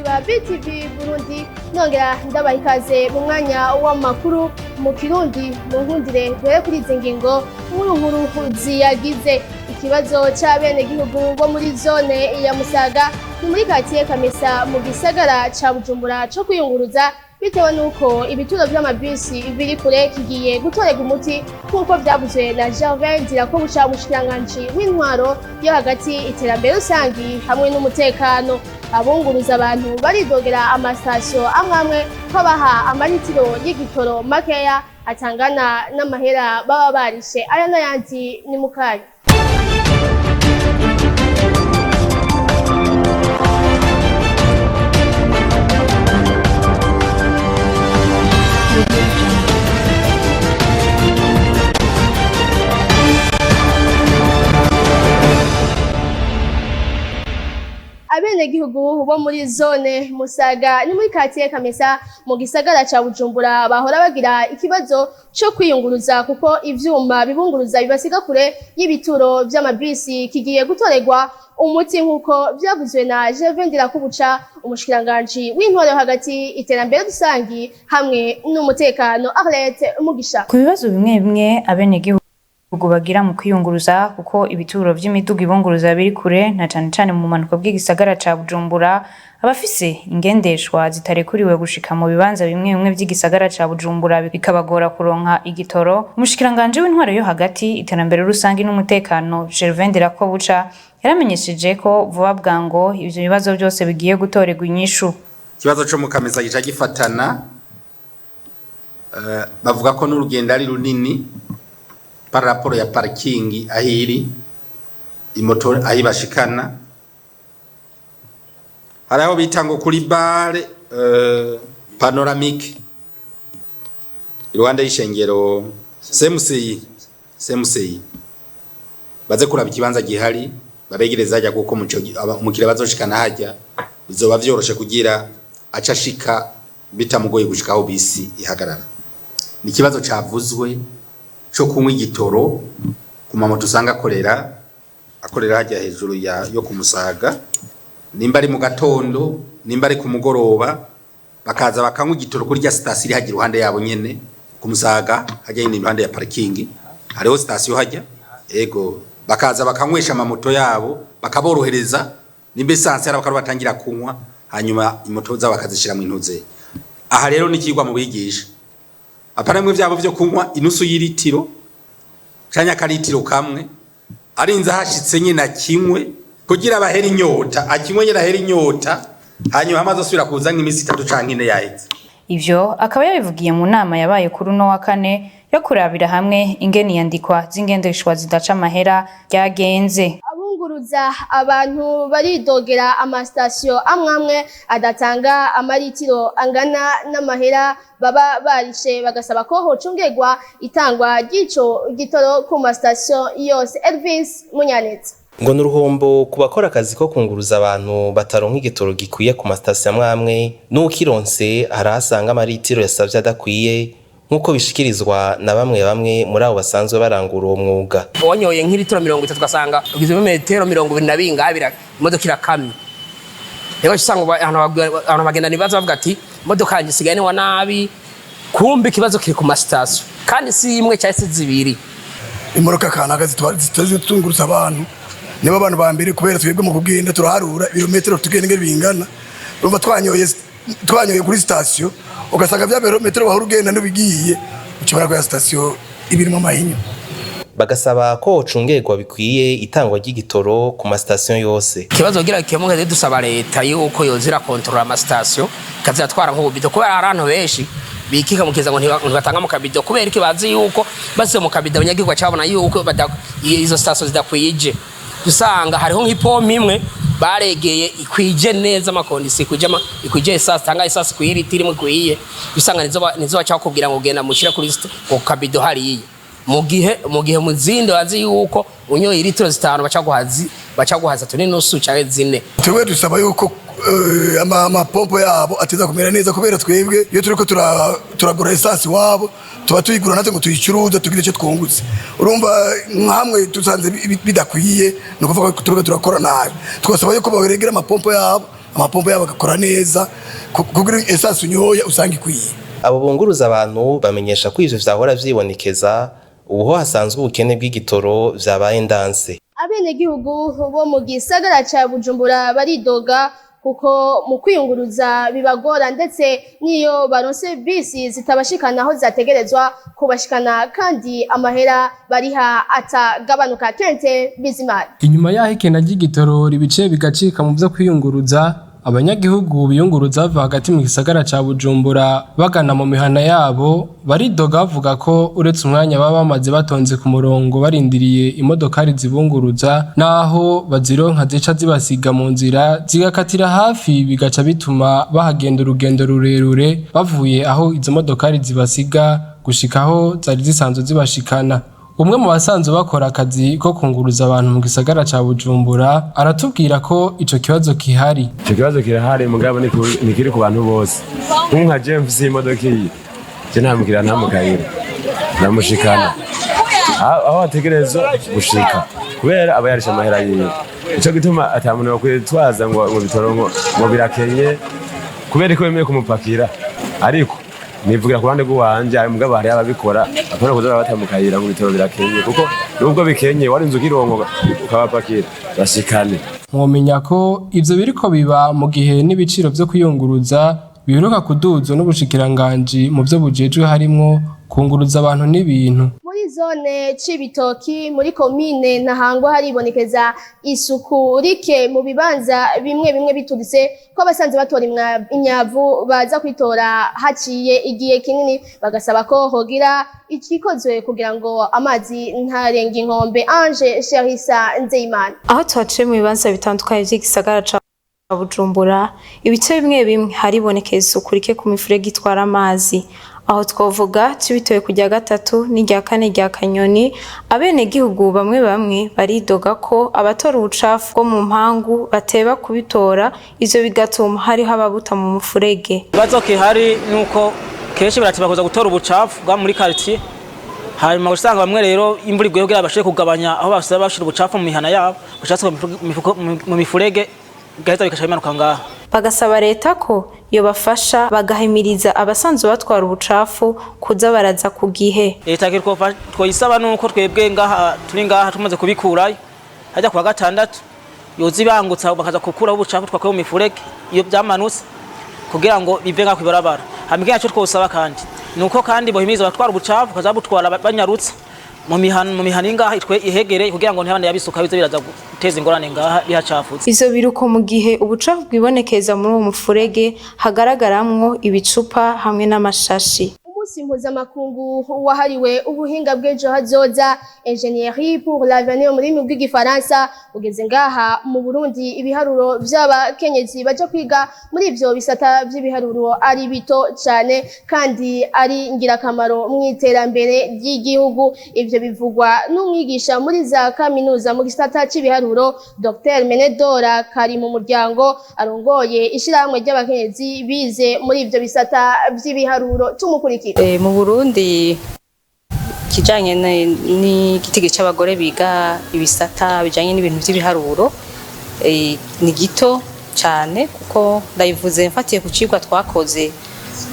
Ba BTV Burundi, nongera ndabaha ikaze mu mwanya w'amakuru mu Kirundi. Mu nkundire duhere kuri izi ngingo nkuru nkuru ziyagize. Ikibazo c'abenegihugu bo muri zone ya Musaga, ni muri quartier Kamesa mu gisagara ca Bujumbura, co kwiyunguruza bitewe nuko ibituro vy'amabisi biri kure, kigiye gutorerwa umuti nk'uko vyavuzwe na Gervais Ndirakobuca, umushikiranganji w'intwaro yo hagati, iterambere rusangi hamwe n'umutekano. Abunguruza abantu baridogera amasitasiyo amwe amwe ko baha amaritiro y'igitoro makeya atangana n'amahera baba barishe. Aya n'ayandi ni mukanya. Abenegihugu bo muri zone Musaga, ni muri quartier Kamesa mu gisagara ca Bujumbura, bahora bagira ikibazo co kwiyunguruza kuko ivyuma bibunguruza bibasiga kure y'ibituro vy'amabisi, kigiye gutorerwa umuti nk'uko vyavuzwe na Gervais Ndirakobuca, umushikiranganji w'intwaro yo hagati, iterambere rusangi hamwe n'umutekano. Arlette Mugisha. Ku bibazo bimwe bimwe abenegihugu bagira mu kwiyunguruza kuko ibituro vy'imiduga ibunguruza biri kure, na cane cane mu bumanuko bw'igisagara ca Bujumbura, abafise ingendeshwa zitarekuriwe gushika mu bibanza bimwe bimwe vy'igisagara ca Bujumbura bikabagora kuronka igitoro, umushikiranganji w'intwaro yo hagati, iterambere rusangi n'umutekano, Gervais Ndirakobuca, yaramenyesheje ko vuba bwango ivyo bibazo vyose bigiye gutorerwa inyishu. Ikibazo co mu Kamesa gica gifatana, bavuga ko n'urugendo ari runini par rapport ya parking ahiri imoto aho ibashikana. Hari aho bita ngo kuri bar panoramique iruhande y'ishengero CMCI. CMCI baze kuraba ikibanza gihari babegereza hajya, kuko umukiriya bazoshikana hajya bizoba vyoroshe kugira aca ashika bitamugoye gushika aho bisi ihagarara. Ni ikibazo cavuzwe co kunywa igitoro ku mamoto usanga akorera hajya hejuru yo kumusaga, nimba ari mu gatondo, nimba ari ku mugoroba, bakaza bakanywa igitoro kuri rya sitasiyo iri hajya iruhande yabo nyene ku Musaga, hajya nyene iruhande ya parking hariho sitasiyo hajya. Ego, bakaza bakanywesha amamoto yabo, bakaborohereza, nimba essence yari bakaba batangira kunywa, hanyuma imoto zabo bakazishira mu intuze. Aha rero ni ikigwa mu bigisha, apana bimwe vyabo vyo kunywa inusu y'iritiro canke akaritiro kamwe, arinze hashitse nyine akinywe kugira bahere inyota, akinywe nyine ahere inyota, hanyuma amaze asubira kuza nk'iminsi 3 canke 4 yaheze. Ivyo akaba yabivugiye mu nama yabaye kuri uno wa kane yo kurabira hamwe ingene iyandikwa z'ingendeshwa zidaca amahera ryagenze. Abunguruza abantu baridogera amasitasiyo amwe amwe adatanga amaritiro angana n'amahera baba barishe, bagasaba ko hocungerwa itangwa ry'ico gitoro ku masitasiyo yose. Elvis Munyaneza. Ngo ni uruhombo ku bakora akazi ko kunguruza abantu bataronka igitoro gikwiye ku masitasiyo amwe amwe, n'ukironse harahasanga amaritiro yasavye adakwiye, nk'uko bishikirizwa na bamwe bamwe muri abo basanzwe barangura uwo mwuga. Wanyoye nk'ilitiro 30, ugasanga ugize metero 20 na bingahe, imodoka irakamye. Rero usanga abantu bagenda nibaza bavuga ati imodoka yanjye isigaye niwa nabi, kumbe ikibazo kiri ku masitasiyo, kandi si imwe cyangwa se zibiri. Imodoka kanaka zitungurutsa abantu nibo abantu ba mbere, kubera twebwe mu kugenda turaharura ibirometero tugenda ingene bingana. Urumva twanyoye kuri sitasiyo, ugasanga vya birometero wahora ugenda n'ibigiye ucibara ko ya sitasiyo ibirimo amahinyu. Bagasaba ko hocungerwa bikwiye itangwa ry'igitoro ku masitasiyo yose. Ikibazo kugira gikemuke, dusaba leta yuko yoza irakontorora amasitasiyo, ikazatwara nk'ububido, kubera hari abantu benshi bikika mukiza ngo ntibatanga mu kabido. Kubera iki? Bazi yuko basize mu kabido abanyagihugu bacabona yuko izo sitasiyo zidakwije. Usanga hariho nk'ipompo imwe baregeye ikwije neza ama conditions, ikwije essence, tanga essence ikwiye, litiro imwe ikwiye. Usanga nizo baca bakubwira ngo genda mushyire kuri ku kabido hariya, mu gihe mu zindi bazi yuko unyoye litiro 5 baca guha 3.5 canke 4. Twebwe dusaba yuko amapompo yabo ateza kumera neza, kubera twebwe iyo turiko turagura essence iwabo tuba tuyigura natwe ngo tuyicuruze tugire icyo twungutse. Urumva nkamwe dusanze bidakwiye, ni ukuvuga ko turiko turakora nabi. Twasaba yuko baregera amapompo yabo. Amapompo yabo agakora neza kugira essence unyoye usanga ikwiye. Abo bunguruza abantu bamenyesha ko ivyo vyahora vyibonekeza, ubu ho hasanzwe ubukene bw'igitoro vyabaye ndanse. Abenegihugu bo mu gisagara ca Bujumbura baridoga kuko mu kwiyunguruza bibagora, ndetse n'iyo baronse bisi zitabashikana aho zategerezwa kubashikana, kandi amahera bariha atagabanuka. Kente Bizimana. Inyuma y'aho ikena ry'igitoro ibice bigacika mu vyo kwiyunguruza, abanyagihugu biyunguruza bava hagati mu gisagara ca Bujumbura bagana mu mihana yabo baridoga, bavuga ko uretse umwanya baba bamaze batonze ku murongo barindiriye imodokari zibunguruza, naho bazironka zica zibasiga mu nzira, zigakatira hafi, bigaca bituma bahagenda urugendo rurerure bavuye aho izo modokari zibasiga gushika aho zari zisanzwe zibashikana. Umwe mu basanzwe bakora akazi ko kunguruza abantu mu gisagara ca Bujumbura aratubwira ko ico kibazo kihari. Icyo kibazo kirahari, mugabo ntikiri ku bantu bose. Nk'ubu nka jewe mfise imodoka iyi, je nta mukiriya nta mukayira ndamushikana aho ategerezwa gushika, kubera aba yarishe amahera yiwe. Nico gituma ata muntu yokwitwaza ngo bitoro ngo birakenye, kubera ko wemeye kumupakira. Ariko nivugira ku ruhande rw'uwanje, mugabo hariho ababikora apana kuza barabata mu kayira ngo ibitoro birakenye, kuko nubwo bikenye warinze ukirongo ukabapakira bashikane. Mwomenya ko ivyo biriko biba mu gihe n'ibiciro vyo kwiyunguruza biheruka kuduzwa n'ubushikiranganji mu vyo bujejwe, harimwo kunguruza abantu n'ibintu. Muri zone Cibitoki muri komine Ntahangwa haribonekeza isuku rike mu bibanza bimwe bimwe, biturutse ko abasanzwe batora imyavu baza kwitora haciye igihe kinini, bagasaba ko hogira ikikozwe kugira ngo amazi ntarenge inkombe. Ange Sherisa Nzeyimana. Aho tuhaciye mu bibanza bitandukanye vy'igisagara ca Bujumbura, ibice bimwe bimwe haribonekeza isuku rike ku mifurege itwara amazi. Aho twovuga Cibitoke ku 3 n'irya 4 rya Kanyoni. Abenegihugu bamwe bamwe baridoga ko abatora ubucafu bwo mu mpangu bateba kubitora, ivyo bigatuma hariho ababuta mu mufurege. Ikibazo gihari nuko kenshi baratiba kuza gutora ubucafu bwa muri quartier, hanyuma usanga bamwe rero imvura iguye, kugira bashobore kugabanya aho basaba bashira ubucafu mu mihana yabo, bashatse mu mifurege, bigahita bikaca bimanuka ngaha. Bagasaba leta ko yobafasha, bagahimiriza abasanzwe batwara ubucafu kuza baraza ku gihe. Leta twoyisaba nuko twebwe ngaha turi ngaha tumaze kubikurayo hajya kuwa gatandatu, yoza ibangutsa bakaza gukuraho ubucafu twakuye mu mifurege iyo byamanutse, kugira ngo bive ngaha kw'ibarabara. Hama ikindi naco twosaba kandi nuko kandi bohimiriza abatwara ubucafu bakaza babutwara banyarutsa mu mihana ingaha itwe ihegereye, kugira ngo ntibande yabisuka bize biraza guteza ingorane ngaha bihacafutse. Ivyo biruko mu gihe ubucafu bwibonekeza muri uwo mufurege hagaragaramwo ibicupa hamwe n'amashashi. Umunsi mpuzamakungu wahariwe ubuhinga bw'ejo hazoza, ingénierie pour l'avenir mu rurimi rw'igifaransa, ugeze ngaha mu Burundi ibiharuro vy'abakenyezi baja kwiga muri ivyo bisata vy'ibiharuro ari bito cane, kandi ari ngirakamaro mu iterambere ry'igihugu. Ivyo bivugwa n'umwigisha muri za kaminuza mu gisata c'ibiharuro, Dr Menedora Kari mu muryango, arongoye ishirahamwe ry'abakenyezi bize muri ivyo bisata vy'ibiharuro. Tumukurikira. Mu Burundi, kijanye n'igitigi c'abagore biga ibisata bijanye n'ibintu vy'ibiharuro ni gito cane, kuko ndabivuze mfatiye ku cigwa twakoze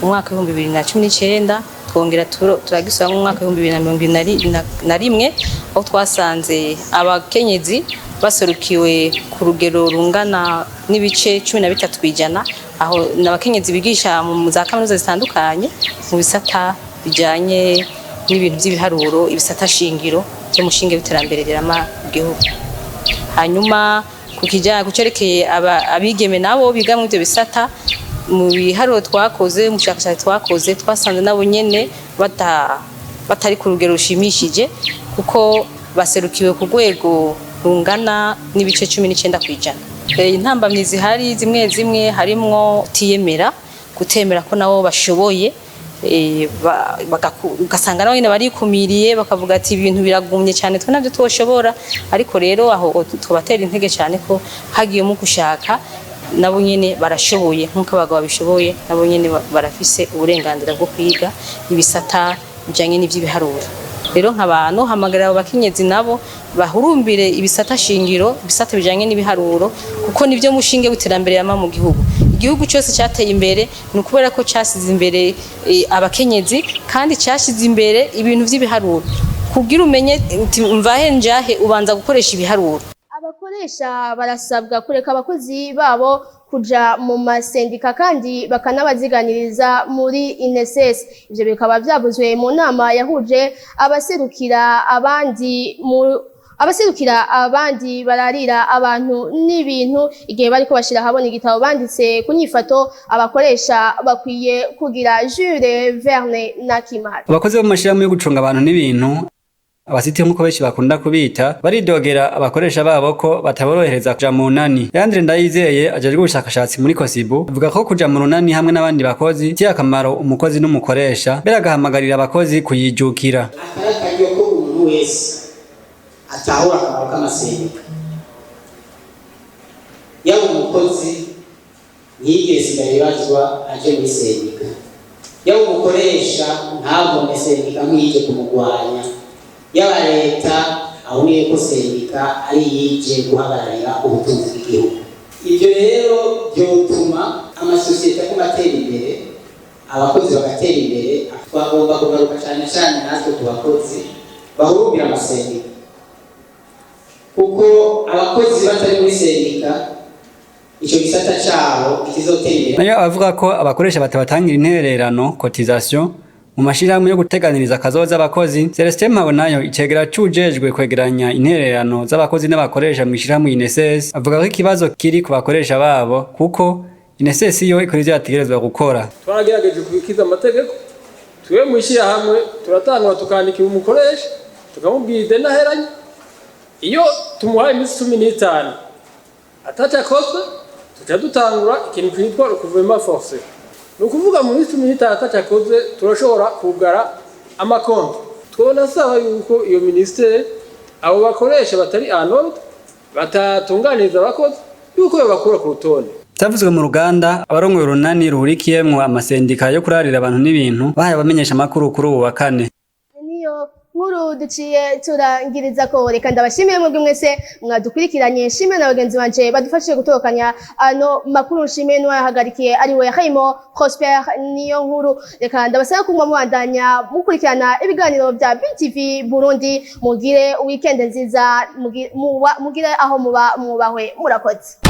mu mwaka w'2019, twongera turagisubira mu mwaka w'2021, aho twasanze abakenyezi baserukiwe ku rugero rungana n'ibice 13%. Aho ni abakenyezi bigisha mu za kaminuza zitandukanye mu bisata bijanye n'ibintu by'ibiharuro, ibisata shingiro by'umushinge w'iterambere rirama mu gihugu. Hanyuma ku kijyanye kucerekeye abigeme nabo biga mu ibyo bisata, mu biharuro twakoze, mu bushakashatsi twakoze, twasanze nabo nyene batari ku rugero rushimishije, kuko baserukiwe ku rwego rungana n'ibice 19%. Intambamyi zihari zimwe zimwe harimwo kutiyemera, kutemera ko nabo bashoboye, ugasanga nabo nyene barikumiriye, bakavuga ati ibintu biragumye cyane, twe nabyo twoshobora. Ariko rero aho tubatera intege cyane ko hagiyemo gushaka, nabo nyene barashoboye nk'uko abagabo babishoboye. Nabo nyene barafise uburenganzira bwo kwiga ibisata bijanye n'ivy'ibiharuro. Rero nk'abantu hamagarira abo bakenyezi nabo bahurumbire ibisata shingiro, ibisata bijanye n'ibiharuro, kuko nivyo mushinge w'iterambere yama mu gihugu. Igihugu cyose cyateye imbere ni ukubera ko cyasize imbere abakenyezi, kandi cyashize imbere ibintu vy'ibiharuro. Kugira umenye uti mvahe njahe, ubanza gukoresha ibiharuro. Abakoresha barasabwa kureka abakozi babo kuja mu masendika kandi bakanabaziganiriza muri INSS. Ivyo bikaba vyavuzwe mu nama yahuje abaserukira abandi bararira abantu n'ibintu, igihe bariko bashira ahabona igitabo banditse ku nyifato abakoresha bakwiye kugira. Jules Verne na Kimara. Abakozi bo mu mashirahamwe yo gucunga abantu n'ibintu, abasiti nk'uko benshi bakunda kubita, baridogera abakoresha babo ko bataborohereza kuja mu nani. Leandre Ndayizeye ajejwe ubushakashatsi muri Kosibu avuga ko kuja mu runani hamwe n'abandi bakozi bifitiye akamaro umukozi n'umukoresha, mbere agahamagarira abakozi kuyijukira. Akari akaryo ko umuntu wese atahura akamaro k'amasendika, yaba umukozi ntiyigire sindabibazwa aje muri sendika, yaba umukoresha ntabone sendika nk'iyije kumugwanya, yaba leta abone ko sendika ari iyije guhagararira ubutunzi bw'igihugu. Ibyo rero byotuma amasosiyete aguma atera imbere, abakozi bagatera imbere. Twagomba kugaruka cyane cyane natwe ku bakozi bahurumbira amasendika, kuko abakozi batari muri sendika, icyo gisata cyabo kizotera imbere. Nayo abavuga ko abakoresha batabatangira intererano, cotisation, mu mashirahamwe yo guteganiriza akazoza abakozi, Celestin Mpabonayo, icegera cujejwe kwegeranya intererano z'abakozi n'abakoresha mw'ishirahamwe INSS, avuga ko ikibazo kiri ku bakoresha babo, kuko INSS yo ikora ivyo yategerezwa gukora. Twaragerageje kubikiza amategeko. Twe mu ishyirahamwe turatangura tukandikira umukoresha, tukamubwira ideni aheranye. Iyo tumuhaye iminsi 15 ataco akoze, tuca dutangura ikintu kitwa recouvrement forcé. Ni ukuvuga mu minsi 15 ataco akoze, turashobora kugara amakonti. Twonasaba yuko iyo ministère abo bakoresha batari en ordre, batatunganiriza abakozi, yuko yobakura ku rutonde. Vyavuzwe mu ruganda abarongoye urunani ruhurikiyemwo amasendika yo kurarira abantu n'ibintu bahaye abamenyesha amakuru kuri ubu wa kane. Niyo nkuru duciye turangiriza ko. Reka ndabashimiye mwebwe mwese mwadukurikiranye, nshimiye na bagenzi banje badufashije gutokanya ano makuru, nshimiye n'uwayahagarikiye ari we Hayimo Prosper. Niyo nkuru, reka ndabasaba kumwa mubandanya mukurikirana ibiganiro bya BTV Burundi. Mugire weekend nziza, mugire aho muba mwubahwe. Murakoze.